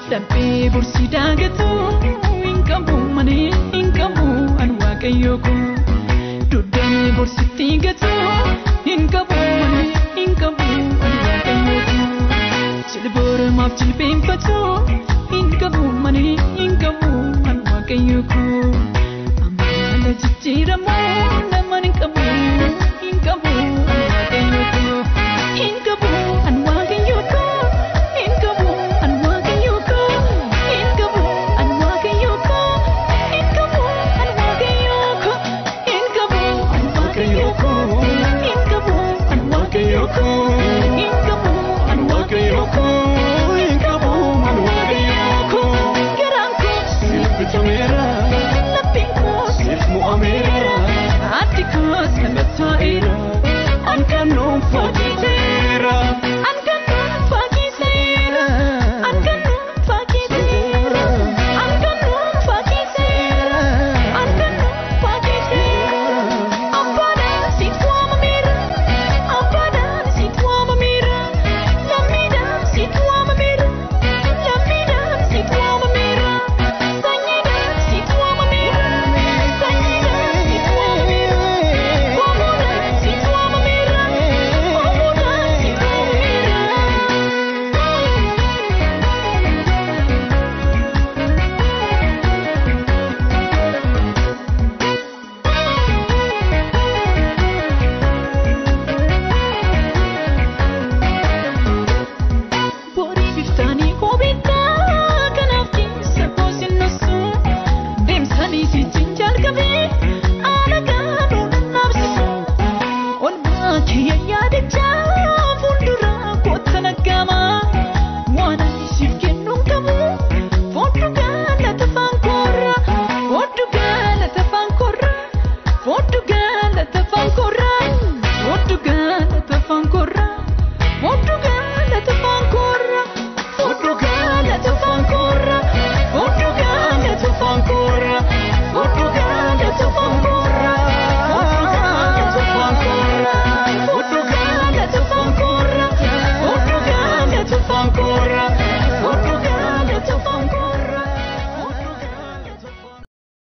Darbee borsi daagatu hin qabu malee hin qabu an waaqayyo koo. Dudee borsitti gatu hin qabu malee hin qabu an waaqayyo koo. Jilbooramaaf jilbeenfatu hin qabu malee hin qabu an waaqayyo koo. Amala jijjiiramoo